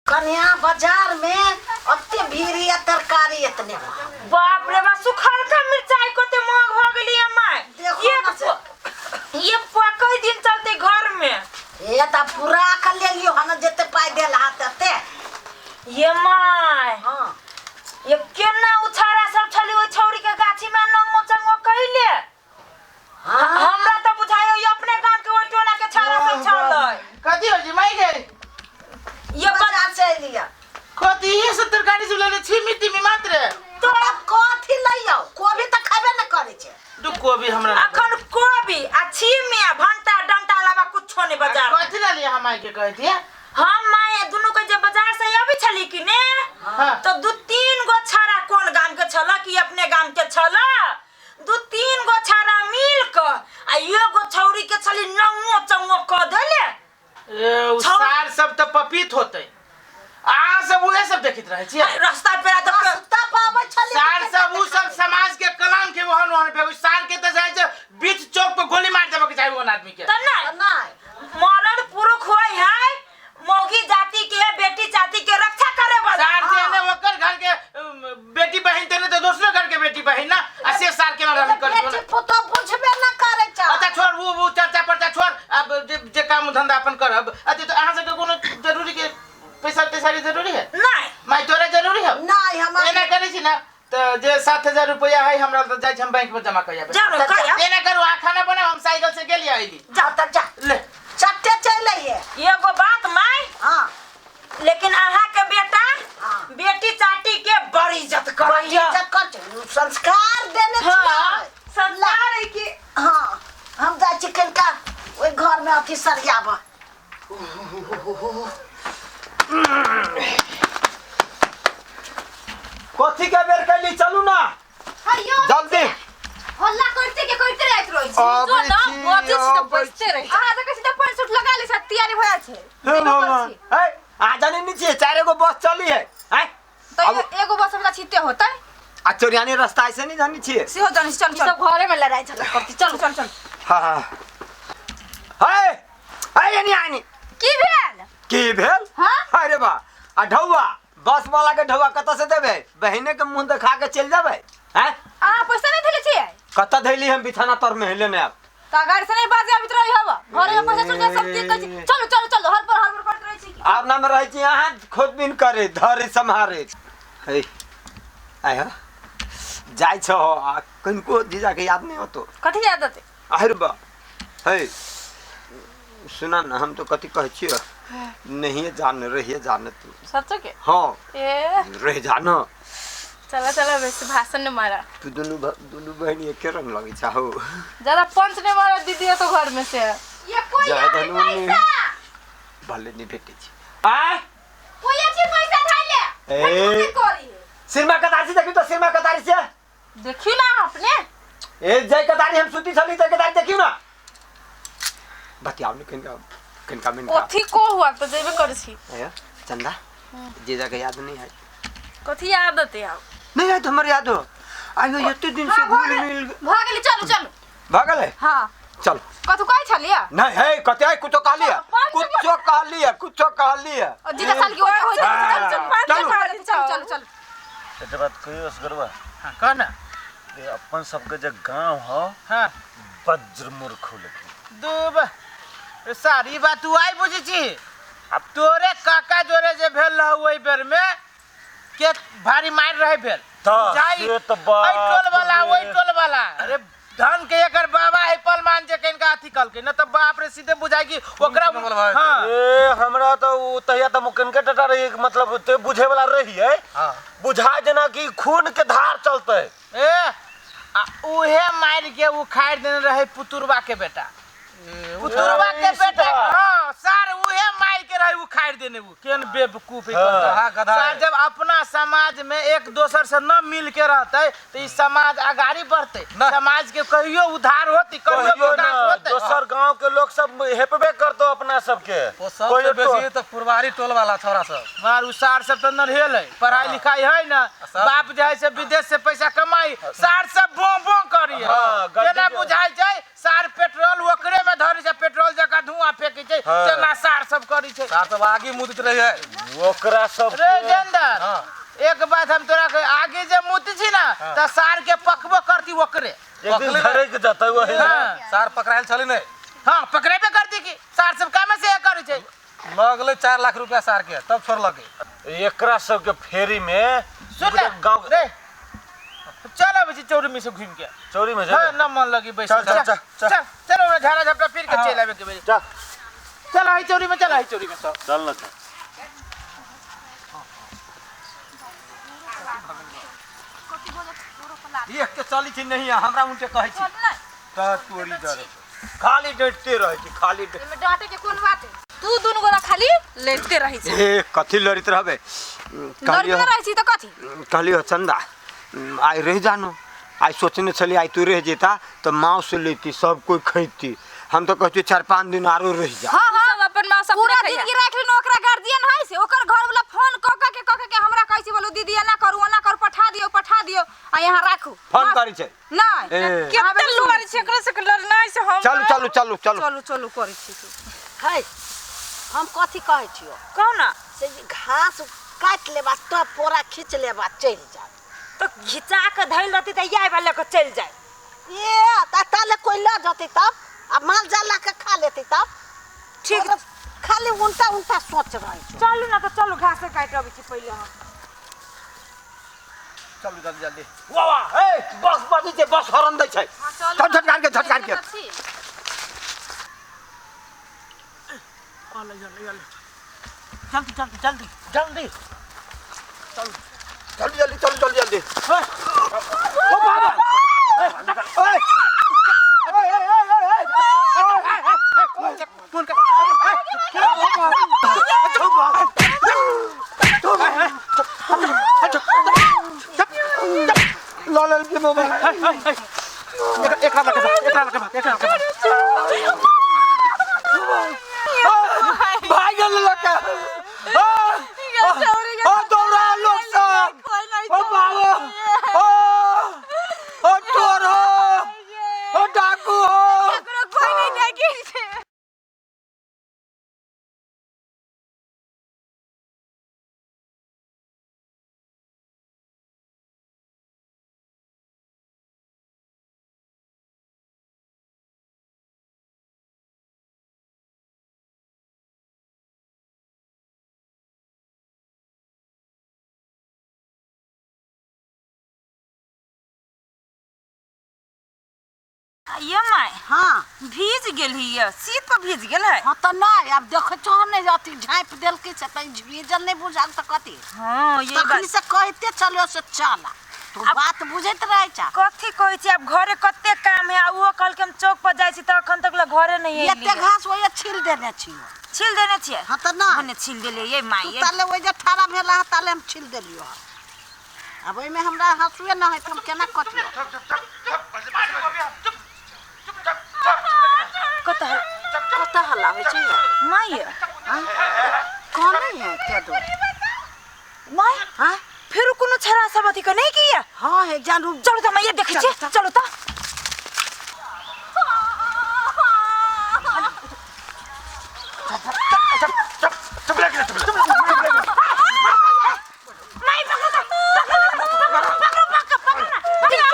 कन्या बाजार में अते भीड़ या तरकारी इतने महग। बाप रे बा सुखलका मिरचाई कते महग हो गेली है माय। देखो एक ना से। एक पुआ कई दिन चलते घर में। ए त पूरा के ले लियो हन जते पाई देल हाथ ते। ये my. हां ये केना उछारा सब छली ओइ छौरी के गाछी में नंगो चंगो कइले। हां हमरा त बुझायो ये अपने गाम के ओइ टोला के छारा सब छलै। कथी हो जी माई गई? ये बाजार से लिया। कथी ये सब तरकारी सब लेले छी मिट्टी में मात्र? तो अब कथी लइयो? कोबी त खबे न करे छे। दू कोबी हमरा अखन कोबी आ छीमी आ भंटा डंटा अलावा कुछो नहीं बाजार। कथी ले लिया हम माई के कह दिया? हम माय दुनू के जे बाजार से आबे छली कि ने हाँ। तो दू तीन गो छाड़ा कोन गाम के छला कि अपने गाम के छला, दू तीन गो छाड़ा मिल क आ एगो छौरी के छली नंगो चंगो क देले। ए उ सार सब त पपीत होते। आ सब उहे सब देखित रहे छी। रास्ता पेरा त रास्ता पाबै छली। सार सब उ सब समाज के कलंक के ओहन ओहन पे सार के त जाय छै बीच चौक पे गोली मार देबे के चाही ओहन आदमी के। त नहीं नहीं मरद पुरुष होय है मौगी जाति के बेटी जाति के रक्षा करे वाला। सार जे ने ओकर घर के बेटी बहिन तेने त दोसरो घर के बेटी बहिन ना आ से सार के ना रहन कर। बेटी पुतो बुझबे न करे छ। अच्छा छोड़ वो चर्चा परचा छोड़, अब जे काम धंधा अपन करब। अच्छा तो अहाँ सबके कोनो जरूरी के पैसा तैसा के जरूरी है? नहीं। माई तोरा जरूरी है? नहीं हमरा एना करे छी ना त जे 7000 रुपया है हमरा त जाय छी हम बैंक में जमा कर आबे। जाओ ना, कर आब। एना करू आ खाना बनाओ हम साइकिल से गेली आइली। जा त जा। ले। चट्टे चल आइए। एगो बात माई। हां। लेकिन अहाँ के बेटा हाँ। बेटी चाटी के बड़ी इज्जत बड़ी करैया। इज्जत कर छै। संस्कार देने हाँ, छियै। संस्कार है कि हां हम जाइ छी कनिका ओहि घर में अथी सरियाब। कथी के बेर कैली? चलू ना जल्दी। हल्ला करते के करते रहत रहै छी। अबै जो ना, छी, बजै छी तऽ अबै बैसते रहै छी। अहाँ तऽ कहै छी तऽ पैंट सूट लगा लै छी, तैयारी भऽ जाइ छै। हे भगवान, हे, आ जानी नहीं छियै, चारि गो बस चली है, हैं? तऽ अब- एगो बस हमरा छिते होतै। आ चोरियानी रास्ता ऐसे नहीं जानी छियै। सेहो जानी छी, चल, चल। सब घरे में लड़ाई झगड़ा करती। चल, चल, चल। हाँ, हाँ। हे, हे, एनी आनी। की भेल? की भेल? हाँ? अरे बा, आ ढौआ, बस वाला के ढौआ कतऽ से देबै? बहिने के मुंह देखा के चलि जेबै, हैं? अहाँ पैसा नहीं धैले छियै? कतऽ धैली हम बिछाना तर में हेले ने आब। तऽ गाड़ी से नहीं बाजे आबित रही हवा। घरे में पैसा छूट जाए सब चीज कहै छी। चलू, चलू, चलू, हर पर हर पर करैत रहै छी। आब नाम रहै छी अहाँ खोजबीन करे, धरे सम्हारे। हे, आय हो। जाइ छहो आ कनिको जीजा के याद नहीं होतो। कथी याद होतै? अरे बा, हे, सुना ना हम तो कथी कहै छियो? नहीं जान रहिए जान तू। सच के? हाँ। ए। रह जान। चला चला वैसे भाषण न मारा। तू दोनों दोनों बहन एके रंग लगे चाहो। ज्यादा पंच नहीं मारा दीदी तो घर में से। ये कोई जाय है धनु नहीं। पैसा? भले नहीं भेटे छी। आ? कोई अच्छी पैसा धाइले। ए। की करी? सिरमा कतारी से देखियो तो सिरमा कतारी से। देखियो ना अपने। ए जय कतारी हम सुती छली जय कतारी देखियो ना। बतियाओ ने किनका किनका मिनका। कथी को हुआ तो जेबे करै छी। ए चंदा जीजा के याद नहीं है। कथी याद होते आब? नहीं याद हमर याद हो। आयो एते दिन से घुल मिल भऽ गेलै, चलू चलू। भऽ गेलै? हाँ। चल। कथू कहै छलियै? नहीं हे कते आइ कुछो कहलियै? कुछो कहलियै, कुछो कहलियै। और जीजा साल के होते होय छै। चल चल चलू। चल चल चल। एकटा बात कहियो असगरवा? हां कह ना। ए अपन सबके जे गांव ह, हां, वज्र मूर्ख हो लेकिन। दूब सारी बात तू आई बुझै छी। अब तोरे काका जोरे जे भेल रहौ ओहि बेर में के भारी मार रहे भेल। तऽ जाई, से तऽ बाप एहि टोल वाला, रे। ओहि टोल वाला। अरे धन के एकर बाबा है पलमान जे कनिका अथी कलकै न तऽ बाप रे सीधे बुझाय कि ओकरा हां। ए हमरा तऽ उ तहिया तऽ मुकनके टटा रही, मतलब ते बुझे वाला रहियै। हां। बुझा जेना कि खून के धार चलतै। ए आ उहे मार के उखाड़ देने रहे पुतुरवा के बेटा। पुतुरवा के बेटा, हाँ, सार उहे मार के रहे उखाड़ देने उ। केन बेवकूफ है हाँ। गधा। सार जब अपना समाज में एक दोसर से न मिल के रहते तो ई समाज अगाड़ी बढ़ते, समाज के कहियो उद्धार होती, कहियो कहियो विकास ना, होते। दोसर गांव के लोग सब हेपबे करतो अपना सबके। वो सबसे कहियो बेसी तो पुरवारी टोल वाला छोरा सब। मार उ सार सब तो नरहेल है, पढ़ाई लिखाई है ना, बाप जे है से विदेश से पैसा कमाई, सार सब बों बों करी है। हाँ, गड्डी केना के- बुझाई छै सार पेट्रोल ओकरे में धरी छै, पेट्रोल जका धुआं फेंकै छै, हाँ। तेना सार सब करी। करै छै। सार सब आगे मुदित रहे ओकरा सब रे जेंदर, हाँ। एक बात हम तोरा के आगे जे मुति छी ना त सार के पकबो करती ओकरे। एक दिन धरे के जतै वही। हाँ। सार पकड़ायल छलै नहि। हाँ, पकड़ेबे करती की, सार सब कामे से करै छै। लगलै 4 लाख रुपया सार के, तब छोड़लकै। एकरा सब के फेरी में सुन ले गांव रे, चल अबै छी चौरी में से घूम के। चौरी में हाँ, न मन लगी बैस। चल, चल, चल, चल। चल चल, ओकरा झाड़ा झपटा फिर के चल आबे के बेरी। चल। चल आई चौरी में, चल आई चौरी में सब। चल ना चल। देख के चली छी नहीं हमरा उनके कहै छी त तोरी डरे खाली डटते रहै छी खाली एमे डांटे के कोन बात है? तू दुनु गोरा खाली लड़ते रहै छी। ए कथी लड़ित रहबे? लड़ते रहै छी त कथी? कहलियो चंदा आइ रह जानो, आइ सोचने छली आइ तू रह जेता त मांस लेती सब कोई खैती, हम तो कहती 4-5 दिन आरो रह जा। हां हां, सब अपन मांस अपने पूरा खइहा। जिंदगी राख लेनो ओकरा गार्जियन है से, ओकर घर वाला फोन क क के क के हमरा कहै छी बोलो दीदी एना करू ओना करू, पठा दियो पठा दियो आ यहाँ राखू। फोन करै छै नहीं ए। केते लड़ै छै एकरा से लड़नाइ से हम। चलू चलू चलू चलू चलू चलू करै छी तू। है हम कथी कहै छियो? कहू ना। से घास काटि लेबा तब पोरा खींच लेबा चलि जा। तो घिचा के धैल रहती त याय वाला के चलि जाए। ए त ताले कोई ल जतै तब आ माल जाल ला के खा लेतै तब। ठीक, खाली उल्टा उल्टा सोच रहै छै। चलू ना त चलू घास काटि अबै छी पहिले हम। चलू जल्दी जल्दी। वाह वाह, ए बस बजै छै, बस हॉर्न दै छै। चल झटकार के झटकार के। जल्दी जल्दी जल्दी जल्दी जल्दी जल्दी चलू जल्दी जल्दी। ओ बाबा ओए ओए ओए ओए फोन कर। लाल के मोबाइल एकरा लगे एकरा लगे एकरा लगे भाग गेल लड़का। ओ दौड़ा लोग सब। ओ बाबा ओ ओ चोर हो ओ डाकू हो। केकरो कोई नहीं देखी छै। ये my. हाँ भीज गेल ही, शीत पर भीज गेल है। हाँ तो नहीं अब देखै छौ नहीं अथी झाँपि देलकै से त भीजल नहीं बुझाल त कथी। हाँ ये तखनी बात से कहते चलियो से चला, तू बात बुझैत रहै छ। कथी कहै छी अब घरे कते काम है आ उहो कहलकै हम चौक पर जाइ छी त अखन तक ल घरे नहीं एते एलियै। घास ओए छील देने छियो। छील देने छियै? हाँ त ना मने छील देलियै ये my. तू ताले ओइ जे ठाड़ा भेला है ताले हम छील देलियो। अब ओइमे हमरा हँसुए न है त हम केना कटियो? कत कत हल्ला होइ छै my? कौन है के दो my हाँ फेरो कोनो छड़ा सब अथी के नहीं किया? हाँ है जानू। चलू त मैया देखै छियै, चलू त। My पकड़ो त, पकड़ो पकड़ो पकड़ो पकड़ो पकड़ो ना। पकड़ो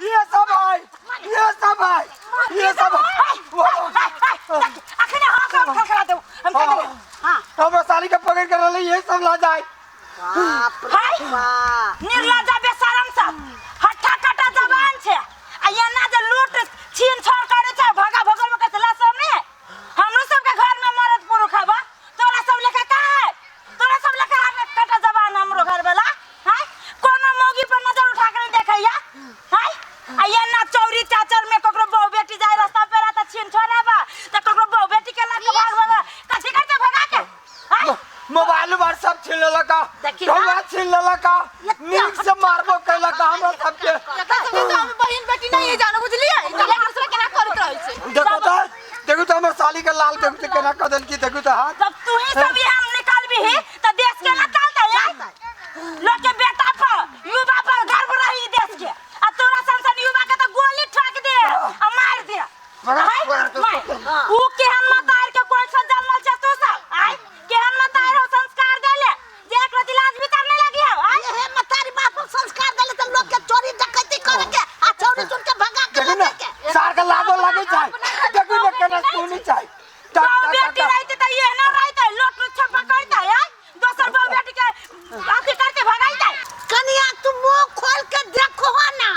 ये सब है ये सब है ये सब। अखने हां हम खखरा देऊ हम खखरा। हाँ हमरा साली के पकड़ के रहले ये सब ला जाए। बाप रे बाप, निर्लज्जा बेशरम सब हट्ठा कटा जवान छै आ एना जे लूट छीन छोड़ करे छै भगा भगल में कथला सब ने। हमरो सब के घर में मरद पुरुष हवा, तोरा सब लेखा का है? तोरा सब लेखा कटा जवान हमरो घर वाला हैं? कोनो मौगी पर नजर उठा के नहीं देखैया हैं? आ एना चौरी चाचर में ककरो बहु बेटी जाय रास्ता पे त छीन छोड़ाबा त ककरो बहु बेटी के लग भाग भगा कथी करते भगा के हैं? मोबाइल उबाइल सब छीन लेलक, ढोला छीन लेलक, नीक से मारबो कैलक हमरा सबके। हम बहिन बेटी नहीं जानो बुझलियै, दूसरा केना करैत रहै छै। देखो त देखो त हमर साली के लाल देखो त केना कऽ देलकी, देखो त हाथ। जब तू ही सब हम निकालबी ही त देश के ना चलतै यार। लोग के बेटा पर युवा पर गर्व रही देश के, आ तोरा सन सन युवा के त गोली के लाजो लागै छै। देखू ने केना सुनी छै। बहु बेटी रहते त ये ना रहते लोट छपा करते है, दोसर बहु बेटी के अथी करते भगाइते। कनिया तू मुंह खोल के देखो ना,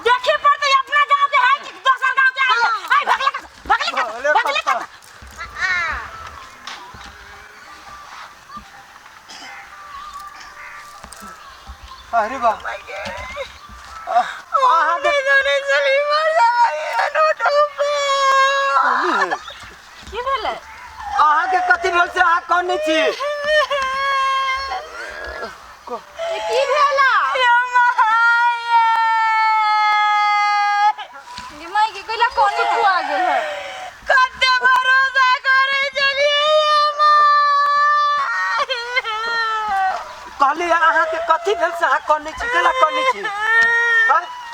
देखी पड़ते अपना गांव के है कि दोसर गांव के है। आई भगले का भगले का भगले का। अरे बा अहाँ के जाने चली मर जाए नोटो पे। की भेलै? अहाँ के कथी भेल से अहाँ कौन छी? की भेला? गे माई के कैला कोन खुआ गेल है? कते भरोसा करे चलिए कहली अहाँ के कथी भेल से अहाँ कौन छी? कैला कौन छी?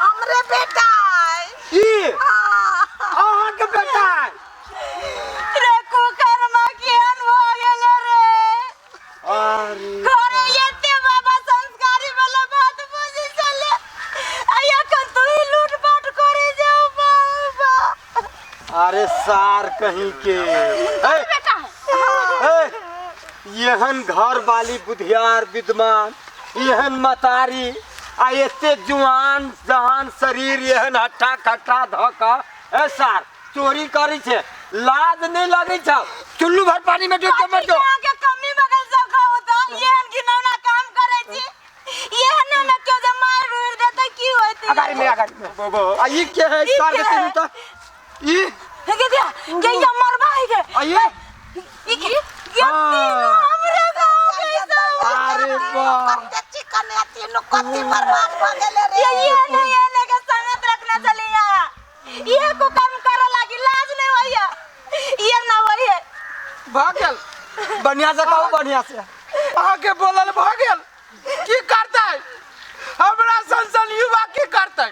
हमरे बेटा ई अहाँ के बेटा रे कुकर्मा केहन भ गेल रे। अरे घरे एते बाबा संस्कारी वाला बात बुझी चले आ एखन तू ही लूटपाट करे जाओ बाबा। अरे सार कहीं के बेटा है। एहन घर वाली बुधियार विद्वान, एहन मतारी आ एते जुआन जहान शरीर, एहन हट्ठा खट्टा धक ए सार चोरी करै छै, लाज नहीं लगै छै? चुल्लू भर पानी में डूब के मर जो। के कमी बगल सब होता एहन घिनौना काम करे छी, एहन में क्यों जे मार उड़ देते की होते? अगाड़ी में अगाड़ी में आ ई के है सार के तीनू त ई हे के दिया के ये मरबा है के आ ये ई के ये तीनों हमरे गांव के सब। अरे वाह कते चिकन है तीनों कते बर्बाद भ गेले रे। ये नहीं ये नहीं के संगत रखना चली आया, ये को काम करे लागी लाज नहीं होइया, ये ना होइए। भ गेल बढ़िया से कहू, बढ़िया से अहाँ के बोलल भ गेल। की करतै हमरा सन युवा? की करतै?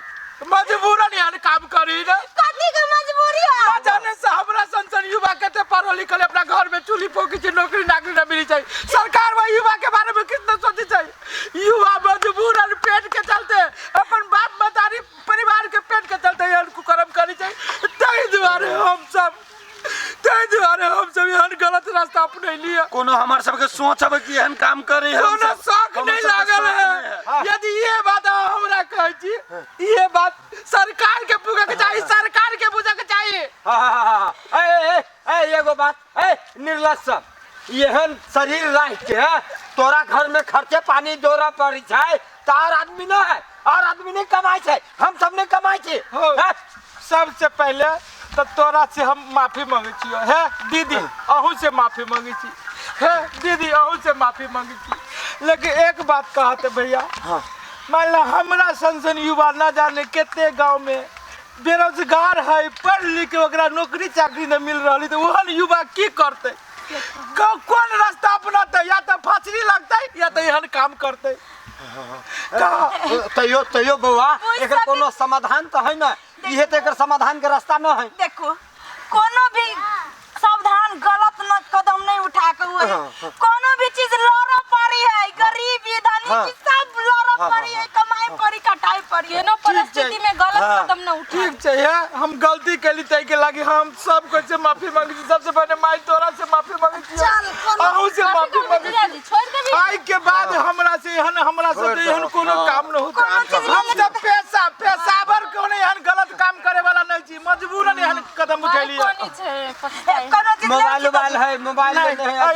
मजबूरन एहन काम करी ने। कथी के मजबूरी है? ना जाने से हमरा सन युवा कते पढ़ल लिखल अपना घर में चूल्ही फोकी छै, नौकरी नाकरी न मिली छै। सरकार वही युवा के बारे में कितना सोचे छै? युवा मजबूरन पेट के चलते अपन बाप मतारी परिवार के पेट के चलते एहन कुकर्म करी छै। ताहि दुआरे हम सब एहन गलत रास्ता अपनैलियै। कोनो हमर सबके सोच अब कि एहन काम करे हम कोनो सब। शौक हमर नहीं सबके लागल शौक है। नहीं है। यदि ये बात हमरा कहै छी, ये बात सरकार के पूछे के चाही, सरकार के पूछे के चाही। हाँ ए ए ए एगो बात ए निर्लज सब एहन शरीर राख के तोरा घर में खर्चे पानी जोड़ा पड़ी छै त और आदमी न है, और आदमी नहीं कमाई छै, हम सब नहीं कमाई छी। हो। सबसे पहले तो तोरा से हम माफी मांगे छियो हे दीदी, अहू से माफी मांगे छी हे दीदी, अहू से माफी मांगे छी। लेकिन एक बात कहते भैया, मान ला हमरा सन सन युवा ना जाने कते गांव में बेरोजगार है, पढ़ लिख के ओकरा नौकरी चाकरी न मिल रही, तो ओहन युवा की करते? कौन रास्ता अपनाते? या तो फांसी लगते या तो एहन काम करते। तैयो तैयो बौआ एकर कोनो समाधान तो है ना, इहे तो एकर समाधान के रास्ता न है। देखो कोनो भी सावधान गलत न कदम नहीं उठा के हुए, कोनो भी चीज लड़ पड़ी है, गरीबी धनी सब लड़ पड़ी है, कमाई पड़ी कटाई पड़ी। केनो परिस्थिति में गलत कदम न उठा। ठीक छै है, हम गलती केली तै के लागी हम सब कोई से माफी मांगे छी। सबसे पहले माई तोरा से माफी मांगे छी, अहू से माफी मांगे छी। छोड़ देबी आई के बाद हमरा से एहन हमरा से एहन कोनो काम न होता। हम सब पैसा पेशावर कोनो एहन गलत काम करे वाला नहीं छी, मजबूरन एहन कदम उठेलिए। कोनो चीज मोबाइल मोबाइल है, मोबाइल नहीं है,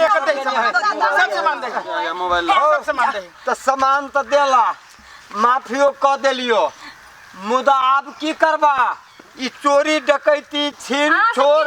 सब सामान दे, मोबाइल सब सामान दे। तो सामान तो देला, माफियो क देलियो, मुदा आब की करबा? ई चोरी डकैती छीन छोड़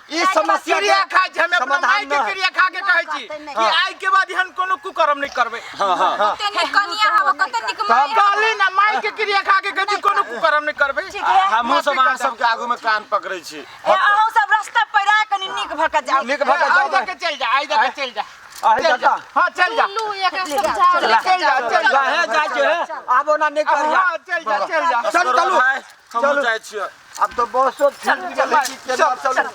ई समस्या क्रिया खाइ छी, हम अपना माई के क्रिया खा के कहै छी कि आई के बाद एहन कोनो कुकर्म नहीं करबै। कते नीक कनिया हवा, कते नीक माई। कहली ना माई के क्रिया खा के कहै छी कोनो कुकर्म नहीं करबै। हमहूँ सब अहाँ सबके आगू में कान पकड़ै छी। अहूँ सब रास्ता पैरा कनी नीक भऽ के जाउ, नीक भऽ के जाउ। आई दके चल जा, आई दके चल जा, आहि दादा। हां चल जा, लू एकरा समझाओ। चल जा, चल जा, हे जाइ छै हे, आबो ना नहीं करिया। हां चल जा, चल जा, चल चलू हमहूँ जाइ छियै। अब तो बसो फिर गेलै, चल चल।